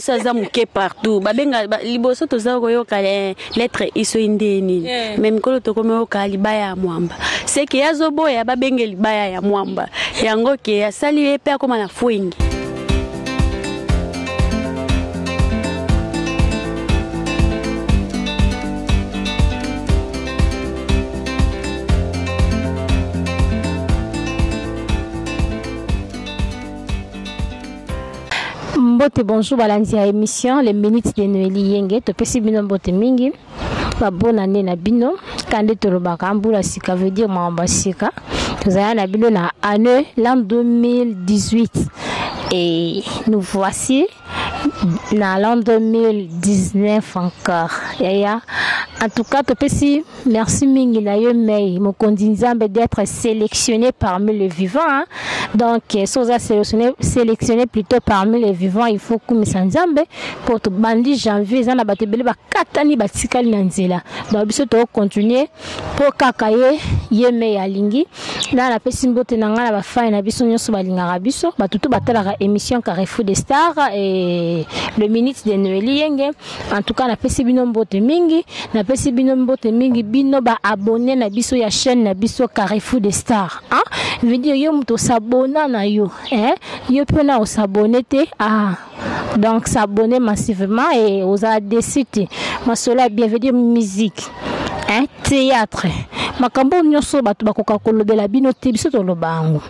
Aza moke partout babenga ba, liboso toza koyoka eh, lettre i soki nde nini yeah. Me mikolo tokomi oyoka libaya ya mwamba, seke ye azoboya babenge libaya ya mwamba yango ke asali ye mpe akóma na fwengi. Mbote, bonjour balandi ya émission Les Minutes de Noélie Yenge. Topesi bino mbote mingi, babona nde na bino. Ka nde tolobaka mbula sika, veut dire makambo ya sika. Tozala na bino na année l'an 2018 et nous voici na l'an 2019 encore. Yaya, en tout cas topesi merci mingi na yo mei mokonzi Nzambe d'être sélectionné parmi les vivants, hein. Donc so oza sélectionné plutôt parmi les vivants, il faut kumisa Nzambe po tobandi janvier, eza na bato ebele bakatani, batikali na nzela. Donc biso tokocontinue mpo kaka ye ye mei alingi. Na napesi mbote na ngai na bafani na biso nyonso balingaka biso, bato to batalaka émission Carrefour des Stars et le Minute de Noélie Yenge. En tout cas napesi bino mbote mingi, napesi bino mbote mingi, bino baabonné na biso ya chaîne na biso Carrefour des Stars, hein? Veut dire yo moto osabona na yo, hein? Yo mpe na osabone te, ah. Donc s'abonner massivement et ozala déçu te. Masolo ya bien, veut dire musique, hein? Théâtre, makambo nyonso bato bakoka kolobela bino te, biso toloba yango.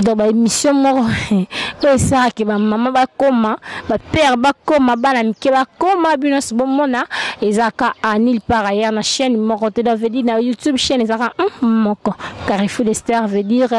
Donc baémission moko oyo esalaki bamama bakoma, bapère bakoma, bana mike bakoma, bino nyonso bomona ezalaka nulle part ailleurs na chaîne moko te. Donc veut dire na YouTube chaîne ezalaka moko, Carrefour des Stars, veut dire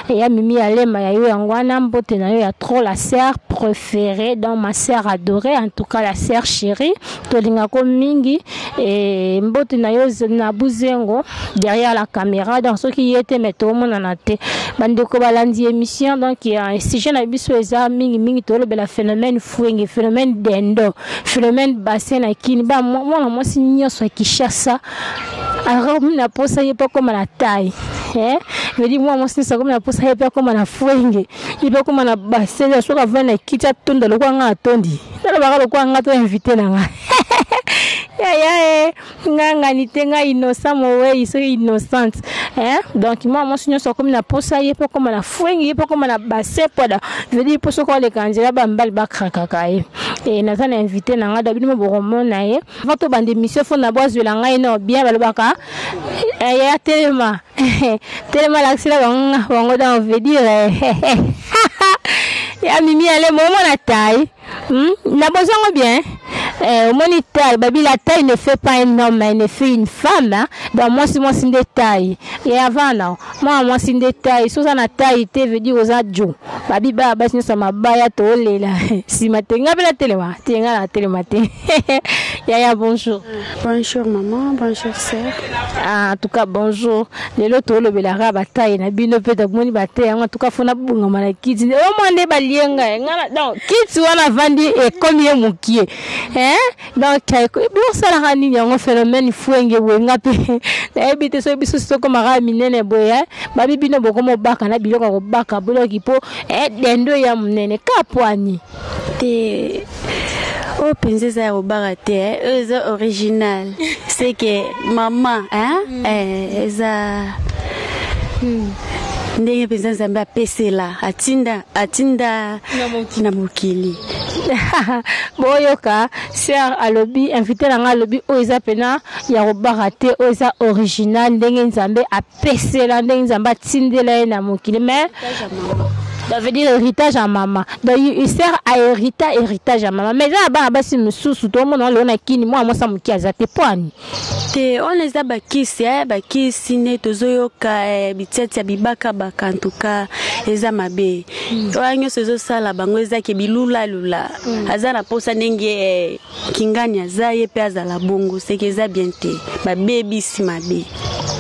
ya Mimi Alema ya yo. Yango wana mbote na yo ya trop, la sœur préférée, donc ma sœur adorée, en tout cas la sœur chérie, tolingako mingi. E mbote na yo na Buzengo derrière la caméra. Donc soki ye te, me tomonana te. Bandeko balandi émission, donc sujet na biso eza mingimingi tolobela phénomène fwenge, phénomène dendo, phénomène bassin na Kini. Ba mwana mwasi nyonso ya Kinshasa akomi na posa ye mpe akóma na taille, eh? Veut dire mwana mwasi nyonso akomi na posa ye mpe akóma na fwenge, ye mpe akóma na bassin. Soki avandi na kiti, atonda lokola nga atondi, nalobaka lokola nga to invité na nga yaya e nga ngani te, nga innocent mowei soki innocente, hein? Donc mwana mwasi nyonso akomi na posa ye mpe akóma na fwengi, ye mpe akóma na bassin poda, veut dire mpo soki oleka nzela, bamibali bakrakaka ye. E naza na invité na nga da, bino bokomona ye. Avant tobanda émission, fo na bwazwela ngai no bien. Balobaka ya telema telema, lakisela bango bango. Donc veut dire ya Mimi Ale, momona taille, Na bozango bien, omoni taille. Babi la taille ne fait pas un homme, elle ne fait une femme, hein? Donc mwasi mwasi nde taille ye avant na mwana mwasi nde taille. So oza na taille te, veut dire oza jo. Babi baya basi nyonso ya mabaya, toolela nsima te. Nga mpe natelema te, nga na telema te. Yaya, bonjour. Bonjour maman, bonjour sœur. Ah, en tout cas bonjour. Lelo tolobelaka bataille na bino mpe tomoni bataille yango. En tout cas fo nabongama na kiti omwa nde balie ngai nga. Donc kiti wana avandi ekomi ye mokie, hein? Donc bosalaka nini yango phénomène fwenge boye? Nga mpe nayebi te soki biso tokomaka minene boye, babi bino bokoma obaka na biloko ya kobaka boloki mpo dendo ya monene ka pwani. Te, oyo mpenza eza ya kobaka te, oyo eza original, c'est que mama, hein? Eza ndenge mpenza Nzambe apesela, atinda atinda na mokili. Boyoka sœur alobi, invité na ngai alobi oyo eza mpena ya kobaka te, oyo eza original ndenge Nzambe apesela, ndenge Nzambe atindela ye na mokili. Mais ça veut dire héritage ya mama. Donc il sert à hérita héritage ya mama. Mais eza na bana basi mosusu tomona lelo na Kini, mwana mwasi moke aza te po ani. Te, wana eza bakisi, bakisi nde tozoyoka, bitiati ya bibakabaka. En tout cas eza mabe. Oyo nyonso ezosala bango ezaki bilulalula. Aza na mposa ndenge kingani aza, ye mpe azala bongo, seke eza bien te, babebisi mabe.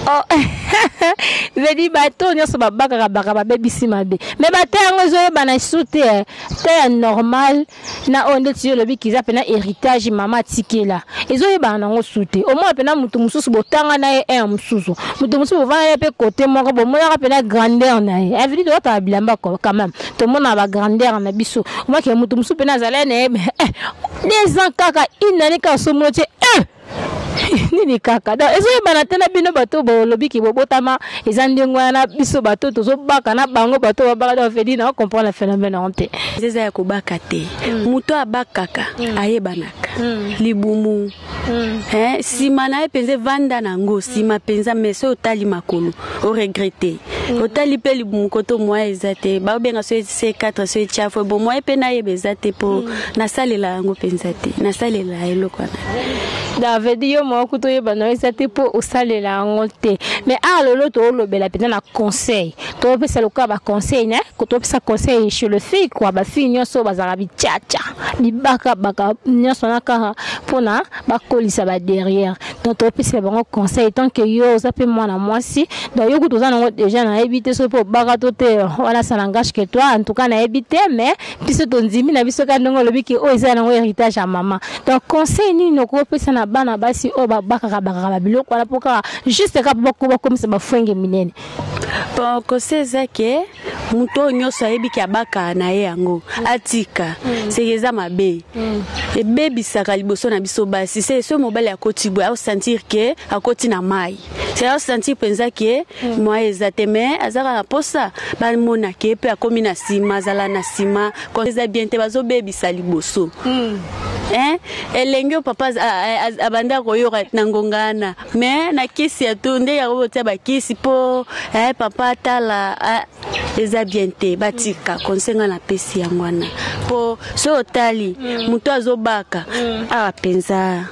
Oh. Vedi bato nyonso babakaka baka babebisi mabe. Mais bata yango ezoyebana lisusu te eh. Te ya normal na oyo ndeti yo olobi kiza mpena héritage mama atikela ezoyebana nango su te. Omona mpena moto mosusu botanga na ye un mosusu moto mosusu bovanda ye mpe kote moko bomonaka mpena grandeur na ye. Evidi tokataka bilamba quand même tomonaka bagrandeur na biso. Omaki moto mosusu mpena azala na ye eh, 2 ans kaka une année kaka somona tie eh! Nini kaka donc ezoyebana te na bino bato bolobi ki bobotama eza ndenge wana biso bato tozobaka na bango bato babaka. Donc vedi na comprendre phénomène yango te. Eza ya kobaka te. Moto abakaka ayebanaka libumu. Eh, nsima na ye mpenza evanda nango nsima mpenza, mais soki otali makolo oregrete, otali mpe libumu koto moya eza te. Baobenga so C4 so etiafo bo moye mpe nayeba eza te mpo nasalela yango mpenza te, nasalela eloko wana. David yo moko kutu oyeba na yo eza te mpo osalela yango te. Mais awa lelo toolobela mpenza na conseil, topesa lokola baconseil ne topesa conseil chez le fille quoi, bafille nyonso oyo bazalaka bitiatia bibakabaka nyonso wana kaka mpona bakolisa ba derrière. Donc topesela bango conseil tant que yo oza mpe mwana mwasi. Donc yo kutu oza nango déjà, nayebi te soki mpe obaka to te wana, ça n'engage que toi en tout cas, nayebi te. Mais biso tondimi na biso kaka ndenge olobi ke oyo eza nango héritage ya mama. Donc conseil nini okopesa na bana basi oyo babakaka bakaka babiloko wana mpo kaka juste kaka mpo bakomisa bafwenge minene? Bon, conseil eza ke moto oyo nyonso ayebi ke abaka na ye yango atika, seke eza mabe, ebebisaka liboso na biso basi. Se soki mobali akoti boye, aosentir ke akoti na mai, se aosentir mpenza ke moye eza te, mais aza kaka mposa bamona ke mpe akomi na nsima, azala na nsima. Eza bien te, bazobebisa liboso. Hein? Elenge oyo papa abanda koyoka na ngonga wana, mais na kisi ya to nde yango botia bakisi mpo eh, papa atala ah, eza bien te, batika. Conseil nga napesi yango wana, mpo soki otali moto azobaka awa mpenza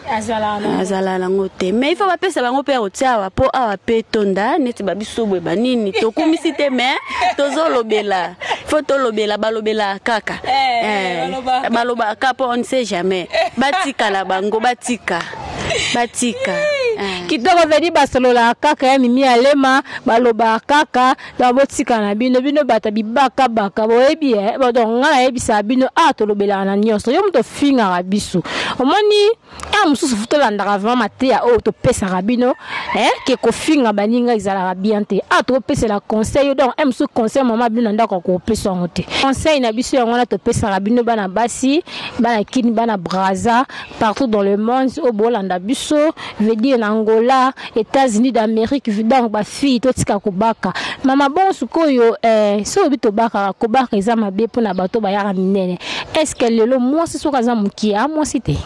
azala nango te, mais il faut bapesa bango mpe ya kotia awa, mpo awa mpe tonda neti babiso boye banini tokumisi te, mais tozolobela, faut tolobela, balobela kaka. Eh, balobaka mpo on ne sait jamais. Batikala bango, batika, batika. Eh. Kitoko vedi basololaka kaka ya mimi alema balobaka kaka. Donc botika na bino, bino bato bibakabaka boyebi eh. Bon, donc nga nayebisaka bino awa tolobelaka na nyonso. Yo moto ofingaka biso, omoni ya mosusu fu tolandaka vraiment mateya oyo topesaka bino eh, ke kofinga baninga ezalaka bien te. Awa tokopesela conseil yo, donc mosusu conseil mama bino na ndako akopesa yango te. Conseil na biso yango wana topesaka bino bana basi, bana Kini, bana Braza, partout dans le monde oyo bolanda biso, veut dire na Angola, États-Unis d'Amérique. Donc bafille, totika kobaka mama. Bon, sikoyo eh, soki obi tobakaka, kobaka eza mabe mpona bato bayaka minene. Est ce que lelo mwasi soki aza mokie a mwasi te?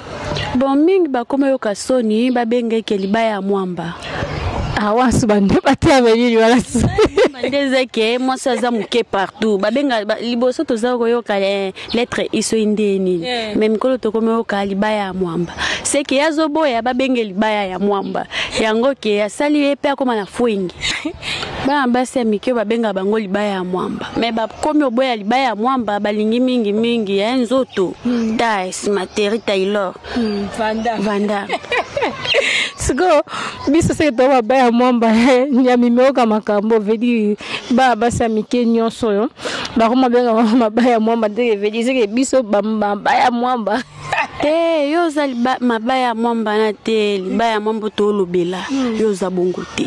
Bon, mingi bakoma yoka soni, babengeke libaya ya mwamba. Awasu bande bateya benini wana? Nde eza ke mwasi aza moke partout babenga liboso toza koyoka eh, lettre iso nde nini, mais mikolo tokomi oyoka libaya ya mwamba, seke ye azoboya babenge libaya ya mwamba yango ke asali ye mpe akóma na fwengi. Bana basi ya mike babengaka bango libaya ya mwamba, mais bakomi oboya libaya ya mwamba, balingi mingi mingi ya nzoto ta nsima Terry Taylor. Vanda. Sikoyo biso soki to babaya mwamba ya mimeoka makambo vedi bana basi ya mike nyonso oyo bakoma benga mabaya mwamba ndenge vedi seke biso mabaya mwamba. Te, yo oza mabaya ya mwamba na te, libaya ya mwamba toolobela yo oza bongo te.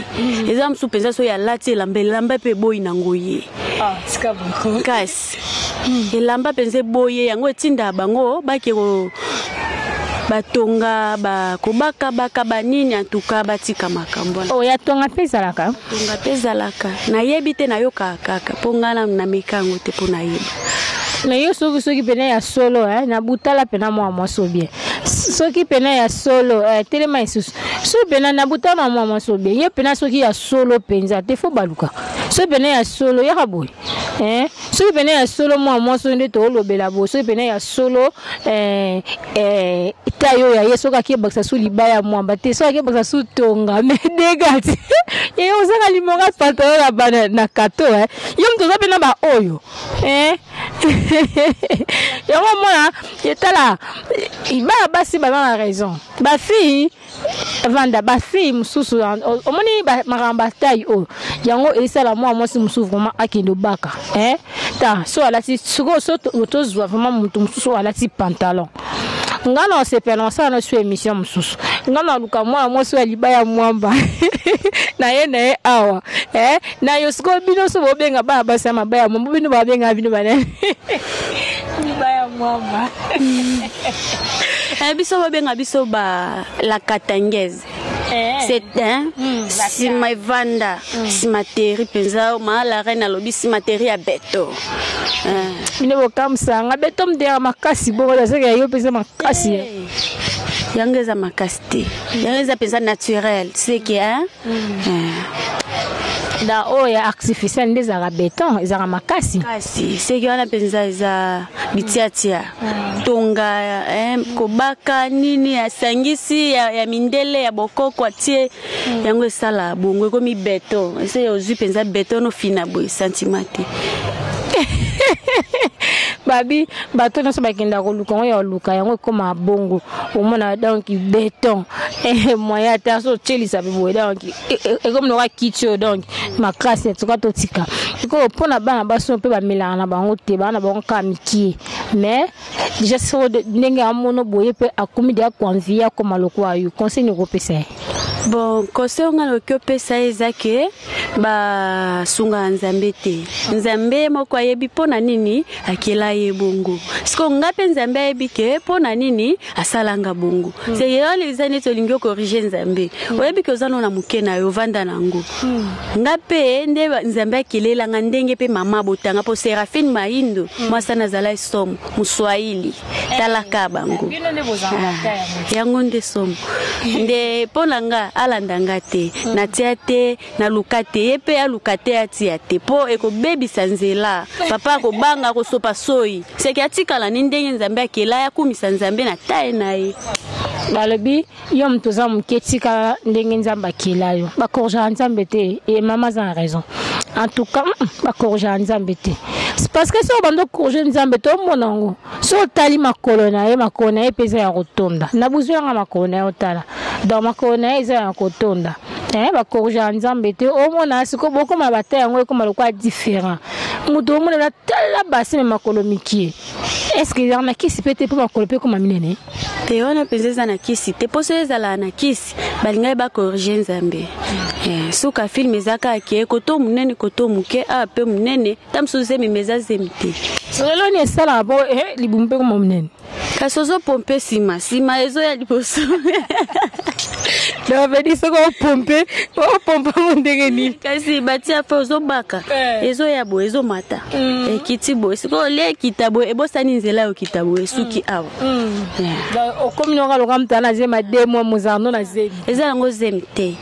Eza mosusu mpenza soki alati elamba, elamba mpe eboyi nango ye, kasi elamba mpenza eboye yango, etindaka bango bake batonga bakobakabaka banini. Antuka batika makambo wana. Oyo ya tonga mpe ezalaka? Tonga mpe ezalaka, nayebi te, nayokaka kaka mpo ngai nanu nameka yango te mpo nayeba. Na yo soki pene ya solo eh, na butala pena mwa mwasi obie, soki pena ya solo eh, telema lisusu. Soki pena na butala mwa mwasi obie ye pena, soki ya solo mpenza te, fo baluka. Soki pena ya solo yaka boye eh, soki pena ya solo mwa mwasi oyo nde toolobela boye, soki pena ya solo eh, eh, ta yo ya ye, soki akebakisa su libaya mwamba te, soki akebakisa su tonga, me dega ti ye ozanga limonga pantalon na bana na kato eh. Yo moto oza mpe na baoyo eh. Yango omona etala bana basi baza na raison, bafille vanda, bafille mosusu omoni makambo batai oyo, yango esala mwa mwasi mosusu vraiment akende obaka, eh? Ta so alati sikoyo, so tozwa vraiment moto mosusu oyo alati pantalon, nga na osepela, osala na su émission mosusu. Nga na luka mwana mwasi oyo ya libaya mwamba na ye na ye awa, eh? Na yo sikoyo, bino so bobenga bana basi ya mabaya mwamba, bino babenga bino banani? Libaya mwamba. Biso babenga biso ba la katangaise. C'est hein, nsima evanda, nsima teri mpenza maa la reine alobi nsima teri ya beto. Bino bokamwisanga beto mdera makasi bongo, azaki ya yo mpenza makasi. Yango eza makasi te, yango eza mpenza naturel seke, hein? Da oyo ya artificiel nde ezalaka béton, ezalaka makasi. Kasi seki wana mpenza eza bitiatia tonga, kobaka nini, asangisi ya mindele, ya bokoko atie, yango esala bongo, ekomi béton. Ese ozwi mpenza béton, ofina boye, sentiment te. Babi bato nyonso bakendaka koluka yango, ya koluka yango ekóma bongo, omona donc béton, moyen ata so otielisa mpe boye, donc ekomi loka kiti oyo, donc makasi. Tuka totika sikoyo mpona bana basi oyo mpe bamelaka na bango te, bana bango kaka mikie, mais déjà soko ndenge amono boye mpe akomi deya koenvie, akoma lokola yo, conseil nini okopesa ye? Bon, conseil nga nakoki opesa ye eza ke basungaka Nzambe te. Nzambe moko ayebi mpo na nini akela ye bongo. Siko nga mpe Nzambe ayebi ke mpo na nini asalanga bongo. Se wana eza neti olingi ocorriger Nzambe. Oyebi ke oza no na moke na yo, ovanda na yango. Nga mpe nde Nzambe akelelanga ndenge mpe mama botanga mpo Séraphine Maindo, mwasi ana azala somo moswahili, talaka bango. Ah, yango nde somo nde mpo na nga alanda nga te, natia te, naluka te, ye mpe aluka te, atia te mpo ekobebisa nzela. Papa akobanga, akosopa soi. Seke atikala ni ndenge Nzambe akela, akumisa Nzambe na taye na ye. Balobi yo moto oza moke, tikala ndenge Nzambe akela yo, bacorrigeaka Nzambe te. E mama aza na raison, en tout cas bacorrigeaka Nzambe te, parce que soki obanda ocorriger Nzambe, tomona yango. So otali makolo na ye, makolo na ye mpe eza ya kotonda na buzwi yanga, makolo na ye otala, donc makolo na ye eza ya kotonda. Bacorrigeaka Nzambe te. Omona sikoyo bokoma bata yango ekoma lokola différent, moto omona eza tala basi me makolo mikie. Est ce que ezalaka na kisi mpe te mpo makolo mpe ekoma minene? Te, wana mpenza eza na kisi te, mpo soki ezalaka na kisi, balingaki bacorriger Nzambe. Suka film eza kaka ke koto monene, koto moke, awa mpe monene, ta mosusu zemi, ma eza zemi te. Lelo nini esalaka mpo libumu mpe koma monene? Kasi ozopompe nsima, nsima ezoya liboso. Donc vedi soki opompe, opompa ngo ndenge nini? Kasi batia fe, ozobaka, ezoya boye, ezomata, ekiti boye. Sikoyo olia, ekita boye, ebosani nzela, okita boye, esuki awa. Okomi noka loka moto ana zemi, 2 mois mozarno na zemi. Eza yango zemi te.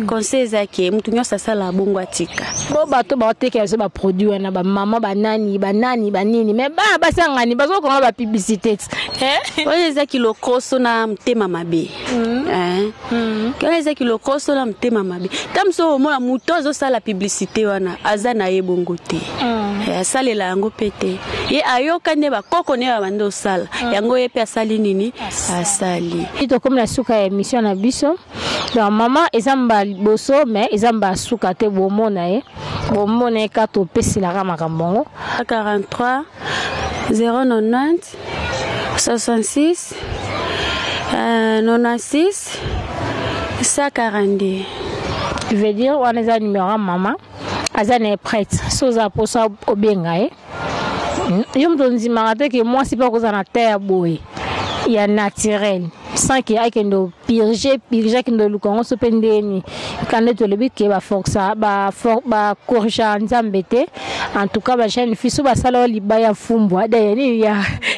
Conseil eza ke motu nyonso asala bongo atika. Bo bato baotekela biso baproduit wana, bamama banani banani banini, mais bana basangani bazokonga bapublicité ti. Oyo ezaki lokoso na motema mabe. Oyo ezaki lokoso na motema mabe. Ta mosu omona moto azosala publicité wana aza na ye bongo te. Asalela yango mpe te. Ye ayoka nde bakoko nde babanda osala yango, ye mpe asali nini, asali. Tokomi na suka ya émission na biso. Donc mama, eza mbala liboso mais eza mbala suka te. Bomona ye, bomona ye kaka, topeselaka makambo yango. 43 090 66 96 142. Veut dire wana eza numéro ya mama, aza na ye prête. So oza mposa, obenga ye. Yo moto ondimaka te ke mwasi mpe akozala na te ya boye ya naturel, sans ke akende opurge purge, akende oluka yango so mpe ndeni kande. Tolobi ke baforça, bacorrigeaka Nzambe te. En tout cas, bajeune fille so basala oyo libaya fumbwa daya nini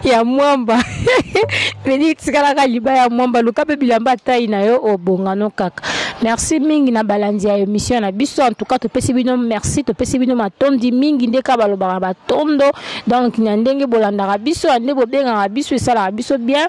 ya mwamba, veni tikalaka libaya ya mwamba, luka mpe bilamba tai na yo, obongano kaka. Merci mingi na balandi ya émission na biso. En tout cas, topesi bino merci, topesi bino matondi mingi, nde kaka balobaka batondo. Donc na ndenge bolandaka biso, ya nde bobengaka biso, esalaka biso bien.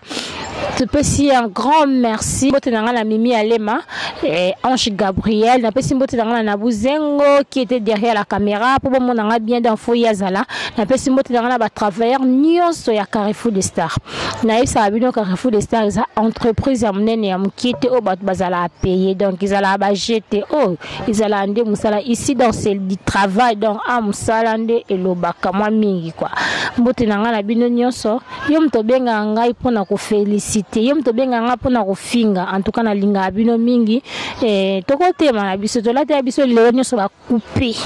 Topesi un grand merci mbote na ngai na Mimi Alema eh, Ange Gabriel. Napesi mbote na ngai na Nabu Zengo qui était derrière la caméra po bomona ngai bien dans foyer azala. Napesi mbote na ngai na ba travailleurs nyonso ya Carrefour des Stars. Nayebisaka bino Carrefour des Stars eza entreprise ya monene ya mokie te oyo bato bazalaka paye, donc ezalaka ba GT oyo ezalaka nde mosala ici, donc c'est du travail, donc a mosala nde elobaka mwa mingi quoi. Mbote na ngai na bino nyonso. Yo moto obengaka ngai mpona kofelicite, yo moto obengaka ngai mpona kofinga, en tout cas nalingaka bino mingi. Eh, tokotema na biso, tolatela biso lelo nyonso bacoupe,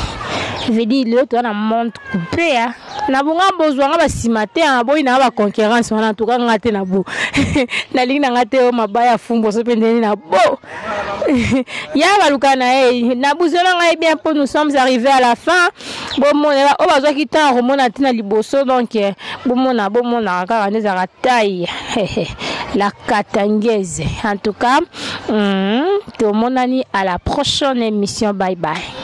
veut dire lelo toza na monde coupe ya na bonga bozwa nga basima te, aboyi na nga baconcurrence wana. En tout cas nga te na bo nalingi na nga te oyo mabaya fumbo so mpe ndeni na bo ya baluka na ye na buzela ngai bien mpo nous sommes arrivés à la fin. Bomona oyo bazwaki temps komona ntina liboso, donc bomona bomonaka kaka nde ezalaka taille la katangese. En tout cas, tomonani à la prochaine émission. Bye bye.